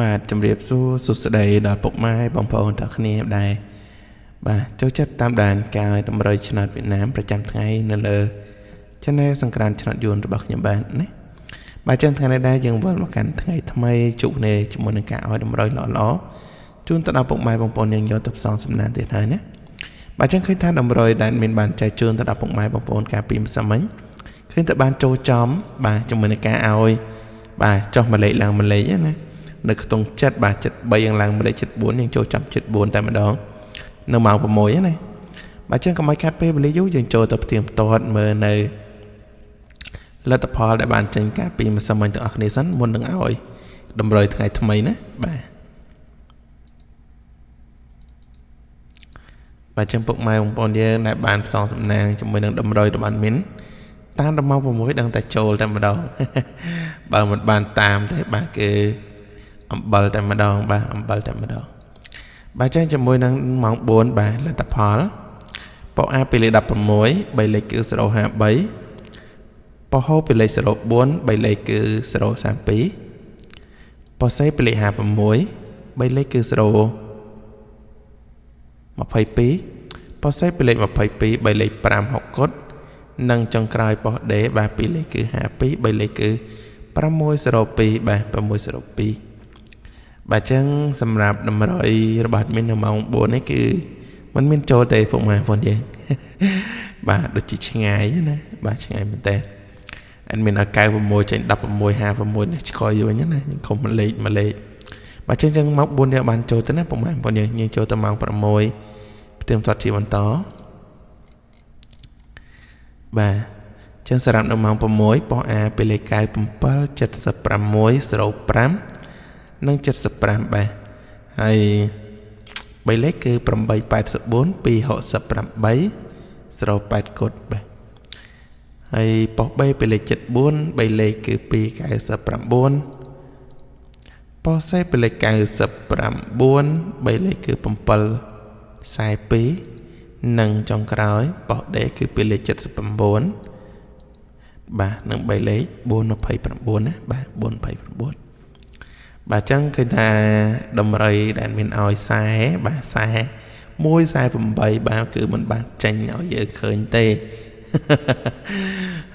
បាទជំរាបសួរសួស្តីដល់ពុកម៉ែបងប្អូនទាំងគ្នាដែរបាទចូលចិត្តតាមដានការតម្រុយឆ្នោតវៀតណាមប្រចាំថ្ងៃនៅលើ Channel សង្ក្រាន្តឆ្នោតយួនរបស់ខ្ញុំបាទណាបាទចឹងថ្ងៃនេះដែរយើងវិលមកកាន់ថ្ងៃថ្មីជួបគ្នាជាមួយនឹងការឲ្យតម្រុយល្អៗជូនទៅដល់ពុកម៉ែបងប្អូនយើងយកទៅផ្សងសំណាងទៀតហើយណាបាទចឹងឃើញថាតម្រុយដែលមានបានចែកជូនទៅដល់ពុកម៉ែបងប្អូនកាលពីម្សិលមិញឃើញតែបានចូលចំបាទជាមួយនឹងការឲ្យបាទចុះមួយលេខឡើងមួយលេខណានៅក្នុងចិត្តបាទ73យ៉ាងឡើងមួយលេខ74យើងចូលចំ74តែម្ដងនៅម៉ោង6ណាបាទចឹងកុំឲ្យកាត់ពេលវេលាយូរយើងចូលទៅផ្ទៀងផ្ទាត់មើលនៅលទ្ធផលដែលបានចេញកាលពីម្សិលមិញទាំងអស់គ្នាសិនមុននឹងឲ្យតម្រុយថ្ងៃថ្មីណាបាទបាទចឹងពុកម៉ែបងប្អូនយើងដែលបានផ្សងសំណាងជាមួយនឹងតម្រុយរបស់មីនតាមដល់ម៉ោង6ដឹងតែចូលតែម្ដងបើមិនបានតាមទេបាទគឺអំបិលតែម្ដងបាទអំបិលតែម្ដងបាទចឹងជាមួយនឹងម៉ោង4បាទលទ្ធផលប៉អាពីលេខ16 3លេខគឺ053ប៉ហូពីលេខ04 3លេខគឺ032ប៉សេពីលេខ56 3លេខគឺ022ប៉សេពីលេខ22 3លេខ5 6គត់និងចុងក្រោយប៉ុសដេបាទពីលេខគឺ52 3លេខគឺ602បាទ602បាទចឹងសម្រាប់តម្រុយរបស់មាននៅម៉ោង4នេះគឺมันមានចូលទេពុកម៉ែបងប្អូនយើងបាទដូចជាឆ្ងាយណាបាទឆ្ងាយមែនតើអត់មានឲ្យ96ចេញ16 56នេះឆ្កយវិញណាខុំលេខមួយលេខបាទចឹងចឹងម៉ោង4នេះបានចូលទៅណាពុកម៉ែបងប្អូនយើងយើងចូលទៅម៉ោង6ផ្ទៀងផ្ទាត់ជាបន្តបាទចឹងសម្រាប់នៅម៉ោង6ប៉ុស A ពីលេខ97 76 05និង75បាទហើយ3លេខគឺ884 268 08គត់បាទហើយប៉ុស B ពីលេខ74 3លេខគឺ299ប៉ុស C ពីលេខ99 3លេខគឺ742និងចុងក្រោយប៉ុស D គឺពីលេខ79បាទនិង3លេខ429ណាបាទ429បាទចឹងឃើញថាតម្រុយដែលមានឲ្យ40បាទ40 148បាទគឺមិនបានចេញឲ្យយើងឃើញទេ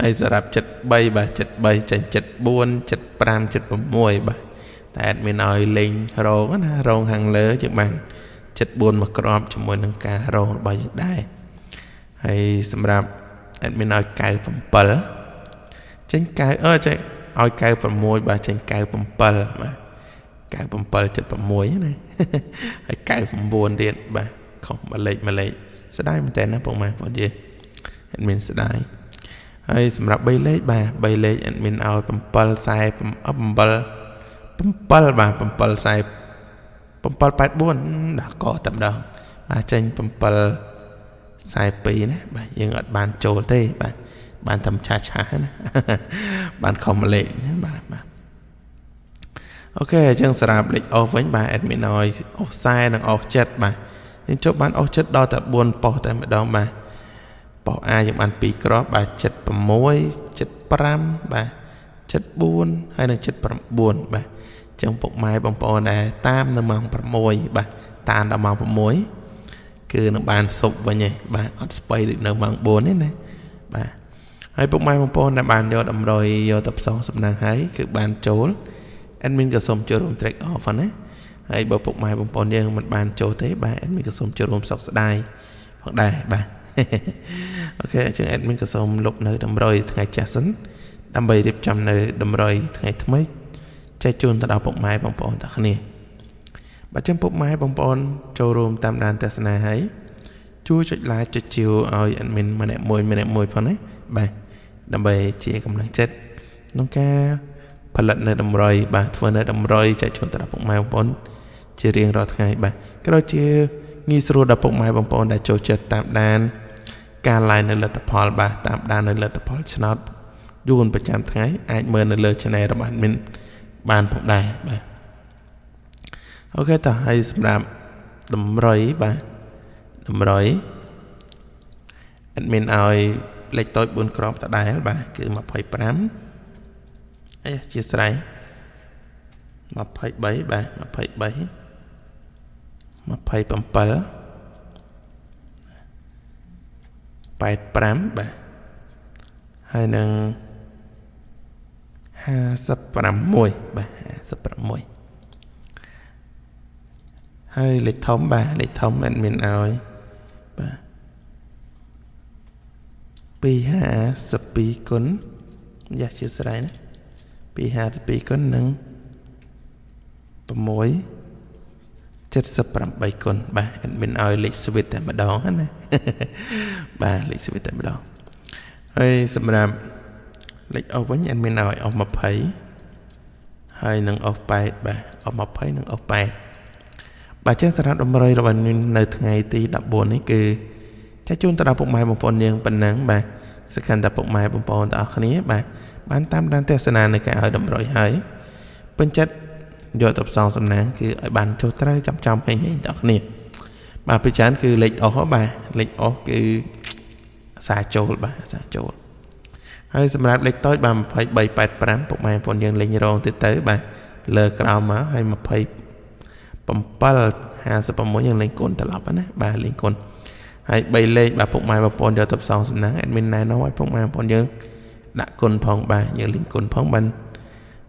ហើយសម្រាប់73បាទ73ចេញ74 75 76បាទតែអត់មានឲ្យលេងរងណារងខាងលើយើងបាន74មកក្របជាមួយនឹងការរងរបស់យើងដែរហើយសម្រាប់អត់មានឲ្យ97ចេញ9អឺចេញឲ្យ96បាទចេញ97បាទ97.6ណាហើយ99ទៀតបាទខុសមួយលេខមួយលេខស្ដាយមែនតើណាពុកម៉ែបងប្អូនយើងអត់មានស្ដាយហើយសម្រាប់3លេខបាទ3លេខអត់មានឲ្យ7 47 7បាទ7 784ដាក់កតែម្ដងបាទចេញ7 42ណាបាទយើងអត់បានចូលទេបាទបានតែឆាឆាណាបានខុសមួយលេខណាបាទបាទអូខេអញ្ចឹងសម្រាប់លេខអូសវិញបាទ admin ឲ្យអូស40និងអូស7បាទយើងជប់បានអូស7ដល់តែ4ប៉ុសតែម្ដងបាទប៉ុស A យើងបាន2គ្រាប់បាទ76 75បាទ74ហើយនិង79បាទអញ្ចឹងពុកម៉ែបងប្អូនដែលតាមនៅម៉ោង6បាទតាមដល់ម៉ោង6គឺនឹងបានសុបវិញឯងបាទអត់ស្បៃដូចនៅម៉ោង4ទេណាបាទហើយពុកម៉ែបងប្អូនដែលបានយកតម្រុយយកទៅផ្សងសំណាងហើយគឺបានចូល admin ក៏សូមចូលរួម track off ណាហើយបើពុកម៉ែបងប្អូនយើងមិនបានចូលទេបាទ admin ក៏សូមចូលរួមសោកស្ដាយផងដែរបាទអូខេអញ្ចឹង admin ក៏សូមលុបនៅតម្រុយថ្ងៃចាស់សិនដើម្បីរៀបចំនៅតម្រុយថ្ងៃថ្មីចែកជូនទៅដល់ពុកម៉ែបងប្អូនទាំងគ្នាបាទចឹងពុកម៉ែបងប្អូនចូលរួមតាមដានទស្សនាហើយជួយចុច like ចុចជាវឲ្យ admin ម្នាក់មួយម្នាក់មួយផងណាបាទដើម្បីជាកម្លាំងចិត្តក្នុងការផលិតនៅតម្រុយបាទធ្វើនៅតម្រុយចែកជូនទៅដល់ពុកម៉ែបងប្អូនជារៀងរាល់ថ្ងៃបាទក៏ដូចជាងាយស្រួលដល់ពុកម៉ែបងប្អូនដែលចូលចិត្តតាមដានការ live នៅលទ្ធផលបាទតាមដាននៅលទ្ធផលឆ្នោតយួនប្រចាំថ្ងៃអាចមើលនៅលើ channel របស់ admin បានផងដែរបាទអូខេតោះហើយសម្រាប់តម្រុយបាទតម្រុយ admin ឲ្យលេខតូច4គ្រាប់ដដែលបាទគឺ25អីជាស្រ័យ 23បាទ23 27 85បាទហើយនឹង56បាទ56ហើយលេខធំបាទលេខធំ admin ឲ្យបាទ252គុណយ៉ាជាស្រ័យណា252គុណនឹង6 78គុណបាទ admin ឲ្យលេខ switch តែម្ដងណាបាទលេខ switch តែម្ដងហើយសម្រាប់លេខអស់វិញ admin ឲ្យអស់20ហើយនឹងអស់8បាទអស់20និងអស់8បាទចឹងសម្រាប់តម្រុយរបស់នៅថ្ងៃទី14នេះគឺចាជូនទៅដល់ពុកម៉ែបងប្អូនយើងប៉ុណ្ណឹងបាទសង្ឃឹមថាពុកម៉ែបងប្អូនទាំងអស់គ្នាបាទបានតាមដានទស្សនានៅការឲ្យតម្រុយហើយពេញចិត្តយកទៅផ្សងសំណាងគឺឲ្យបានចូលត្រូវចំចំហេងហេងទាំងអស់គ្នាបាទពីច្រើនគឺលេខអស់បាទលេខអស់គឺអាសាចូលបាទអាសាចូលហើយសម្រាប់លេខតូចបាទ2385ពុកម៉ែបងប្អូនយើងលេងរងទៀតទៅបាទលើក្រោមមកហើយ27 56យើងលេងគុណត្រឡប់ណាបាទលេងគុណហើយ3លេខបាទពុកម៉ែបងប្អូនយកទៅផ្សងសំណាង admin ណែនាំឲ្យពុកម៉ែបងប្អូនយើងដាក់គុណផងបាទយើងលេងគុណផងបាន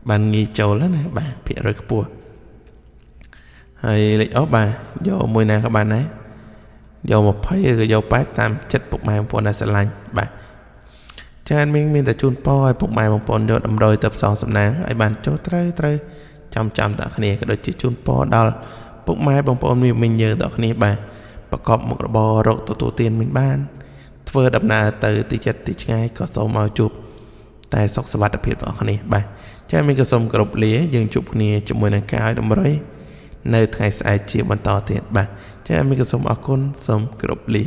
បានងាយចូលណាបាទភាគរយខ្ពស់ហើយលេខអស់បាទយកមួយណាក៏បានដែរយក20ឬក៏យក8តាមចិត្តពុកម៉ែបងប្អូនដែលស្រឡាញ់បាទចានមានតែជូនពរឲ្យពុកម៉ែបងប្អូនយកតម្រុយទៅផ្សងសំណាងឲ្យបានចូលត្រូវត្រូវចំចំដល់គ្នាក៏ដូចជាជូនពរដល់ពុកម៉ែបងប្អូនមីងយើងដល់គ្នាបាទប្រកបមុខរបររកទទួលទានវិញបានធ្វើដំណើរទៅទីចិត្តទីឆ្ងាយក៏សូមឲ្យជួបតែសុខសុវត្ថិភាពដល់គ្នាបាទចាមានក៏សូមគោរពលាយើងជួបគ្នាជាមួយនឹងការឲ្យតម្រុយនៅថ្ងៃស្អែកជាបន្តទៀតបាទចាមានក៏សូមអរគុណសូមគោរពលា